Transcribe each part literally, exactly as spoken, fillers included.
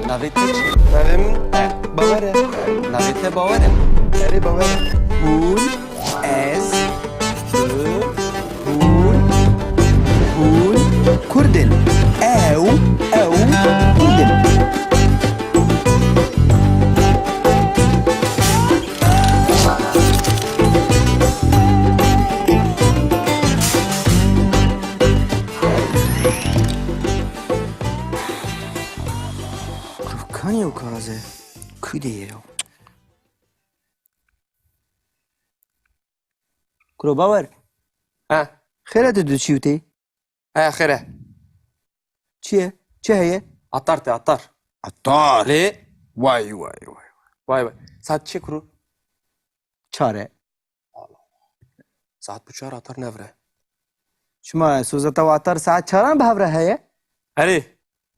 Navê te çi? Navê min Bawer e. Navê te Bawer e? Erê, Bawer e. Hûn, ez, tu, hûn, hûn Kurd in. Ew, ew Kurd in. Kanî ew kaze? Kû de ye ew? Kuro Bawer. Ha. Xêr e, tu diçî û tê? He, xêr e. Çi ye? Çi heye? Atar te, atar. Atar? Lê? Vay, vay, vay. Vay, vay. Saet çi kuro? Çar e. Saet bi çar atar nevire. Çima, soza te atar saet çaran bi hev re heye? Erê.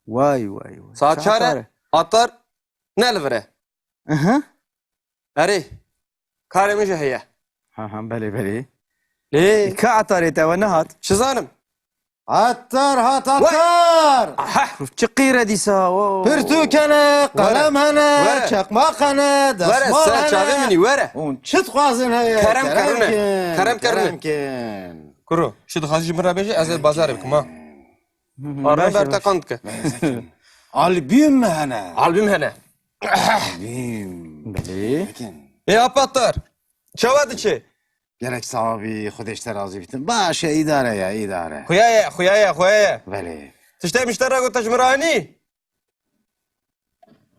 Vay, vay, vay. Saet çar e, atar ne li vir e. Aha. Erê. Karê min jî heye. Ha, ha, belê, belê. Lê. Ka atarê te we nehat? Çi zanim? Atar hat, atar! Aha! Çi qîr e dîsa, o. Pirtûk hene, qelem hene, çeqmaq hene, desmal hene. Were, ser çavê min î, were. Hûn çi dixwazin heye? Kerem kerem kin, kerem kerem kin. Kuro, çi dixwazî ji min re bêje, ez ê bazarê bikim, ha. Armen ber te qand dike. Albûm mi hene? Albûm hene. Albûm. Belê. Ê Apatar, çawa diçe? Gerek sawa bî, Xwedê ji te razî bîtin. Baş e, îdare ye, îdare. Xuya ye, xuya ye, xuya ye. Belê. Tiştê min ji te re got, te ji min re anî?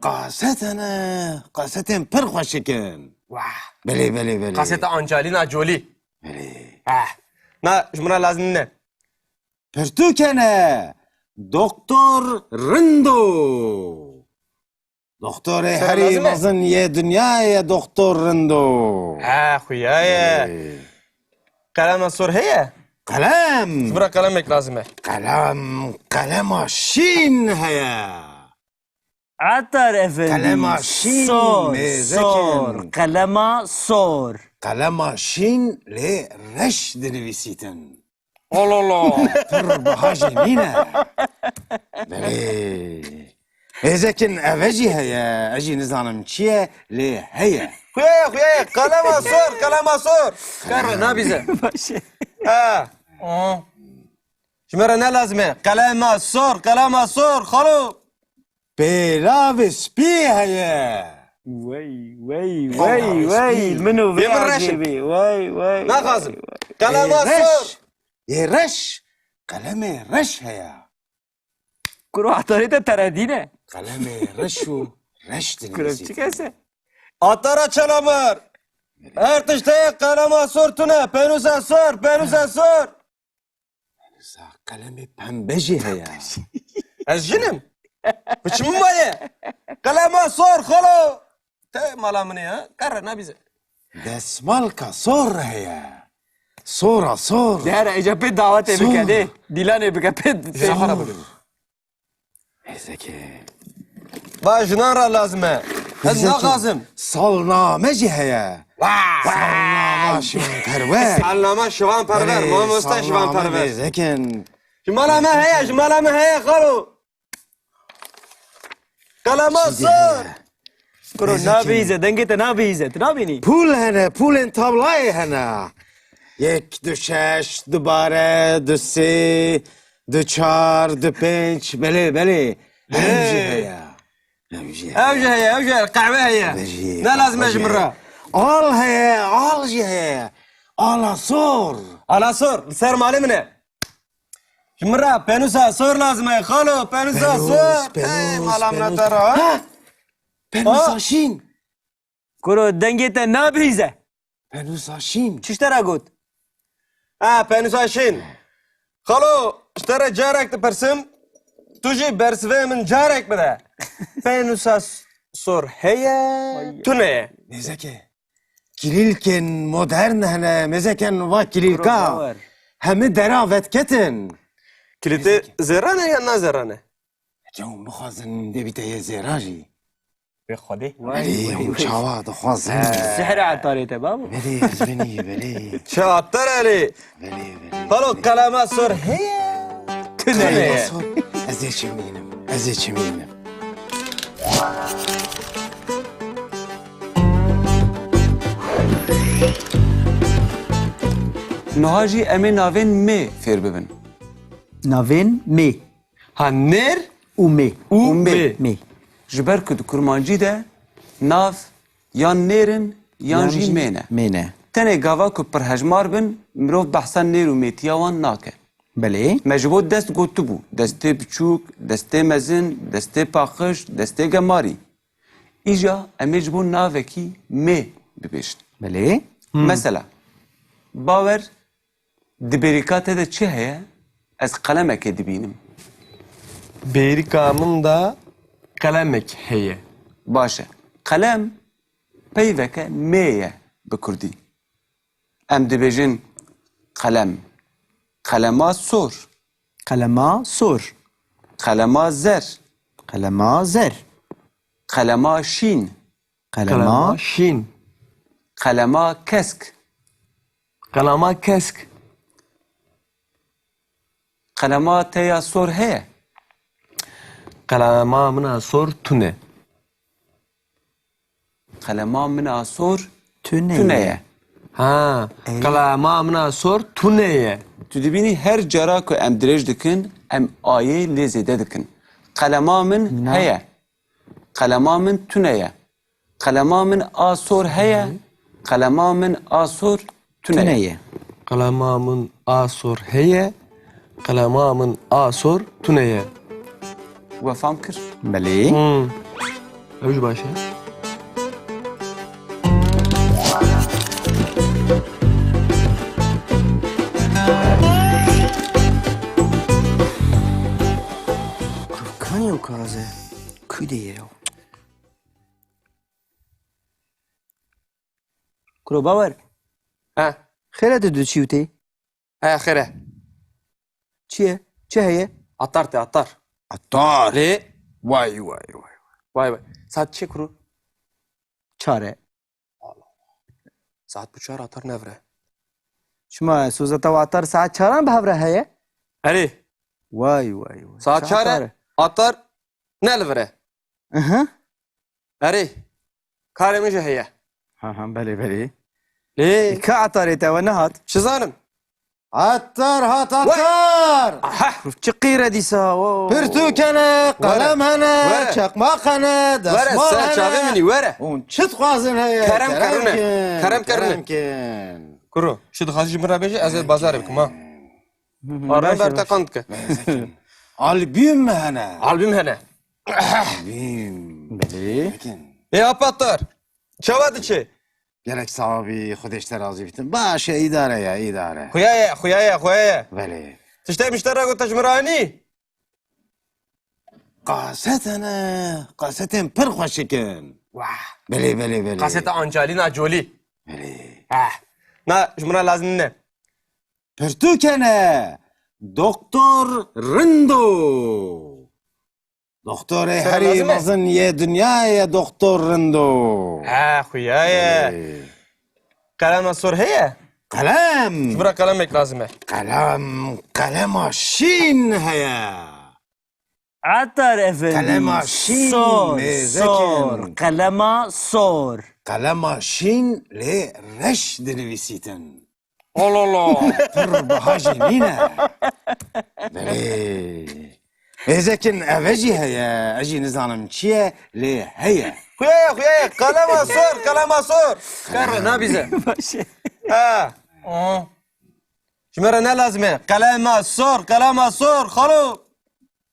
Kaset hene, kasetên pir xweşik in. Wah. Belê, belê, belê. Kaseta Angelina Jolie. Belê. Ah. Na, ji min re lazim nîne. Pirtûk hene. Doktor Rindo. Doktorê herî mezin yê dinyayê ye, Doktor Rindo. Ha, xuya ye. Ê. Qelema sor heye? Qelem. Ji min re qelemek lazim e. Qelem, qelema şîn heye. Atar efendî. Qelema şîn, sor, mêzekin. Sor, qelema sor. Qelema şîn lê reş dinivîsîtin. Allah Allah. Pir biha jî nîne. Belê. Hêzekin eve jî heye, ez jî nizanim çi ye, lê heye. Xuya ye, xuya ye. Qelema sor, qelema sor. Kar re nabîze. Baş e. Ha. Aha. Ji me re ne lazim e? Qelema sor, qelema sor, xalo. Pêlavê spî heye. Wey, wey, wey, wey. Min û vê acêbî. Wey, wey. Naxwazim. Qelema sor. Yê reş. Qelemê reş heye. Kuro atarê te teredî ne. Qelemê reş û reş dinivîsî. Kuro çi kese? Atara Çalamar. Her tişt heye, qelema sor tune. Pênûsa sor, pênûsa sor. Sa qelemê pembe jî heye. Ez jin im. Bi çi min maye? Qelema sor, xalo. Te mala min e, ha? Kar re nabîze. Desmalka sor heye. Sora sor. De here, îca pê dawetê bike, de. Dîlanê bike pê. Sor. Hêzeke. Va jinan re lazim e. Ez naxwazim. Salname jî heye. Vay! Salnama Şivan Perwer. Salnama Şivan Perwer, mamoste Şivan Perwer. Mêzekin. Ji mala me heye, ji mala me heye, xalo. Qelema sor. Kuro, nabihîze, dengê te nabihîze, tu nabînî? Pûl hene, pûlên tablayê hene. Yek, du şeş, du bare, du sê, du çar, du pênc, belê, belê. Ev jî heye. Ev jî heye. Ev jî heye, ev jî heye. Qehwe heye. Ne lazim e ji min re? Al heye, al jî heye. Ala sor. Ala sor, li ser malê min e. Ji min re pênûsa sor lazim e, xalo, pênûsa sor. Pênûs, pênûs, pênûs. Ey, mala min e te re, ha? Ha! Pênûsa şîn. Kuro, dengê te nabihîze. Pênûsa şîn. Çi ji te re got? Ha, pênûsa şîn. Xalo, ji te re carek dipirsim, tu jî bersivê min carek bide. Pênûsa s-, sor heye, tune ye. Nêzeke. Kilîlkên modern hene, mêzeken va kilîlka. Hemî dera vediketin. Kilîtê zêran e ya na zêran e? Heke hûn bixwazin dê bîte yê zêra jî. Wê Xwedê. Erê, hûn çawa dixwazin? Sihr e etarê te babo. Belê, ez binî, belê. Çi atar erê? Belê, belê. Xalo, qelema sor heye? Tune ye. Qelema sor. Ez ê çimînim, ez ê çimînim. Niha jî em ê navên mê fêr bibin. Navên mê. Ha, nêr û mê. Û mê. Mê. Ji ber ku di kurmancî de nav yan nêr in yan jî mê ne. Mê ne. Tenê gava ku pirhejmar bin, mirov behsa nêr û mêtiya wan nake. Belê. Me ji bo dest gotibû, destê biçûk, destê mezin, destê paqij, destê gemarî. Îja em ê ji bo navekî mê bibêjin. Belê. Hmm. Mesela, Bawer, di bêrîka te de çi heye? Ez qelemekê dibînim. Bêrîka min de qelemek heye. Baş e. Qelem peyveke mê ye bi kurdî. Em dibêjin qelem. Qelema sor. Qelema sor. Qelema zer. Qelema zer. Qelema şîn. Qelema şîn. Qelema kesk. Qelema kesk. Qelema te ya sor heye? Qelema min a sor tune. Qelema min a sor tune ye. Ha, qelema min a sor tune ye. Tu dibînî her cara ku em dirêj dikin, em ayê lê zêde dikin. Qelema min heye. Qelema min tune ye. Qelema min a sor heye. Qelema min a sor tune ye. Tune ye. Qelema min a sor heye. Qelema min a sor tune ye. We fam kir? Belê. Hmm. Ew jî baş e. Kaniyo kaze. Kudê ye. Kuro Bawer. He. Xêre tu diçî û tê? He, xêre. Çi ye? Çi heye? Atar te, atar. Atar? Lê? Vay, vay, vay, vay. Vay, vay. Saet çi kuro? Çar e. Saet bu çar atar nevre. Çima, soza te atar saet çaran bi hev re heye? Erê. Vay, vay, vay. Saet çar e, atar ne li vir e. Aha. Erê. Karê min jî heye. Ha, ha, belê, belê. Lê. E, ka atarê te we nehat? Çi zanim? Atar hat, atar! Aha! Çi qîr e dîsa, wo. Pirtûk hene, qelem hene, çeqmaq hene, desmal hene. Were, ser çavê min î, were. Hûn çi dixwazin heye? Kerem kerine. Kerem kin, kerem kerine. Kerem kin. Kuro, çi dixwazî ji min re bêje, ez ê bazarê bikim, ha. Hı hı, ara ber te qand dike. Albüm hene. Albüm hene. Albüm. Belê. Ê apatar, çawa diçe? Gerek sawa bî, Xwedê ji te razî bitin. Baş e, îdare ye, îdare. Xuya ye, xuya ye, xuya ye. Belê. Tiştê miştera ku te ji min re anî? Kaset hene, kasetên pir xweşik in. Wah. Belê, belê, belê. Kaseta Angelina Jolie. Belê. Ah. Na, ji min re lazim nîne. Pirtûk hene. Doktor Rindo. Doktorê herî mezin yê dinyayê ye, Doktor Rindo. Ha, xuya ye. Ê. Qelema sor heye? Qelem. Ji min re qelemek lazim e. Qelem, qelema şîn heye. Atar efendî. Qelema şîn, sor, mêzekin. Sor, qelema sor. Qelema şîn lê reş dinivîsîtin. Allah Allah. Pir biha jî nîne. Belê. Êzekin eve jî heye, ez jî nizanim çi ye, lê heye. Xuya ye, xuya ye. Qelema sor, qelema sor. Kar re nabîze. Baş e. Ha. Aha. Ji me re ne lazim e. Qelema sor, qelema sor, xalo.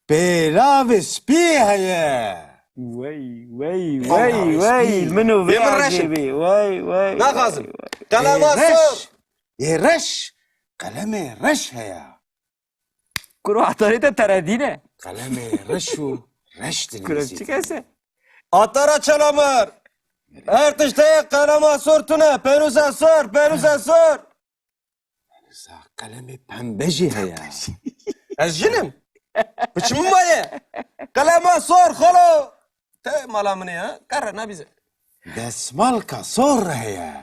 Pêlavê spî heye. Wey, wey, wey, wey. Min û vê acêbê. Wey, wey. Naxwazim. Qelema sor. Yê reş. Qelemê reş heye. Kuro atarê te teredî ne. Qelemê reş û reş dinivîsî. Kuro çi kes e? Atara Çalamar. Her tişt heye, qelema sor tune. Pênûsa sor, pênûsa sor. Sa qelemê pembe jî heye. Ez jin im. Bi çi min maye? Qelema sor, xalo. Te mala min e, ha? Kar re nabîze. Desmalka sor heye.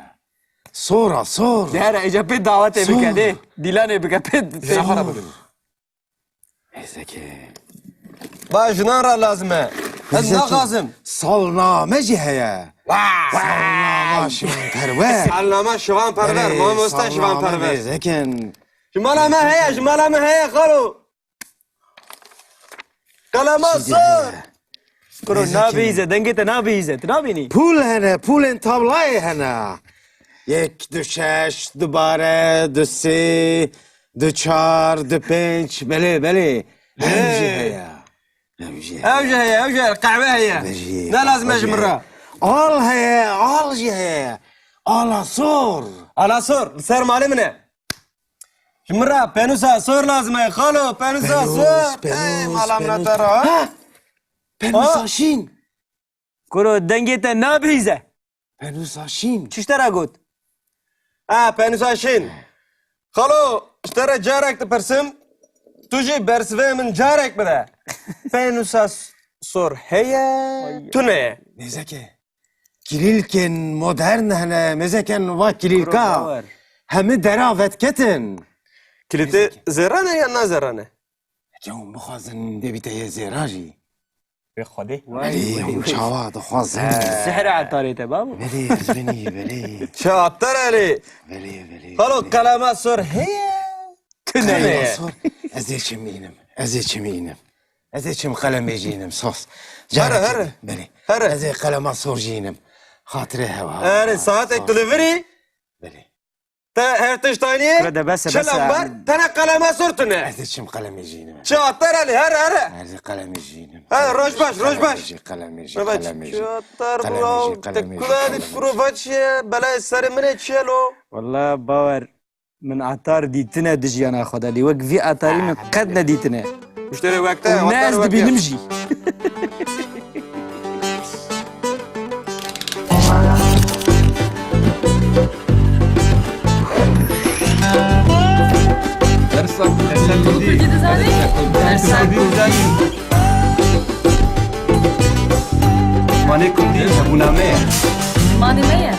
Sora sor. De here, êca pê dawetê bike, dê. Dîlanê bike, pê. Ji xwe re bigrin. Êzekê. Ba jinan re lazim e. Ez naxwazim. Salname jî heye. Salnama Şivan Perwer. Salnama Şivan Perwer, Erê, mamoste Şivan salname Perwer. Mêzekin. Ji mala me heye, ji mala me heye, xalo. Qelema sor. Kuro, nabihîze, dengê te nabihîze, tu nabînî? Pûl hene, pûlên tavlayê hene. Yek, du, şeş, du, bare, du, sê, du, çar, du, pênc, belê, belê. Ev jî heye. Ev jî heye. Ev jî heye, ev jî heye. Qehwe heye. Ev jî heye. Ne lazim e ji min re? Al heye, al jî heye. Ala sor. Ala sor, li ser malê min e. Ji min re pênûsa sor lazim e, xalo, pênûsa sor. Pênûs, pênûs, pênûs. Ey, mala min te re, ha? Ha! Pênûsa şîn. Kuro, dengê te nabihîze. Pênûsa şîn. Çi ji te re got? Ha, pênûsa şîn. Xalo, ji te re carek dipirsim, tu jî bersivê min carek bide. Pênûsa s-, sor heye, tune ye. Mêzeke. Kilîlkên modern hene, mêzeken va kilîlka. Kuro, bawer. Hemî dera vetketin. Kilîtê mêzeke. Zêran e yan na zêran e? Heke hûn bixwazin dê bîte yê zêra jî. Wê Xwedê. Belê, hûn çawa dixwazin? Sihr e etarê te, babo. Belê, ez binî, belê. Çi atar e lê? Belê, belê, belê. Xalo, qelema sor heye? Tune ye. Qelema sor. Ez ê çimînim. Ez ê çimînim. Ez ê çim qelemê jî înim, sos. Here, here. Belê. Here. Ez ê qelema sor jî înim. Xatirê hewa. Here, saetek tu li vir î? Belê. Te her tişt anî? Kure de bes e, bes e. Çi lambar? Tene qelema sor tune. Ez ê çim qelemê jî înim. Çi atar e lê? Here, here. Ez ê qelemê jî înim. He, roj baş, roj baş. Qelemê jî, qelemê jî, qelemê jî. Çi atar bro? Te kula di kuro vaçiye, belayê serê min ê çi ye lo? Walla bawer. Min atar dîtine di jiyana xwe de, lê wek vî atarî min qet nedîtine. Muşterê wek te, û ne ez dibînim jî. Dersa Kurdî dizanî? Dersa Kurdî dizanî? Zimanê Kurdî hebûna me ye. Zimanê me ye.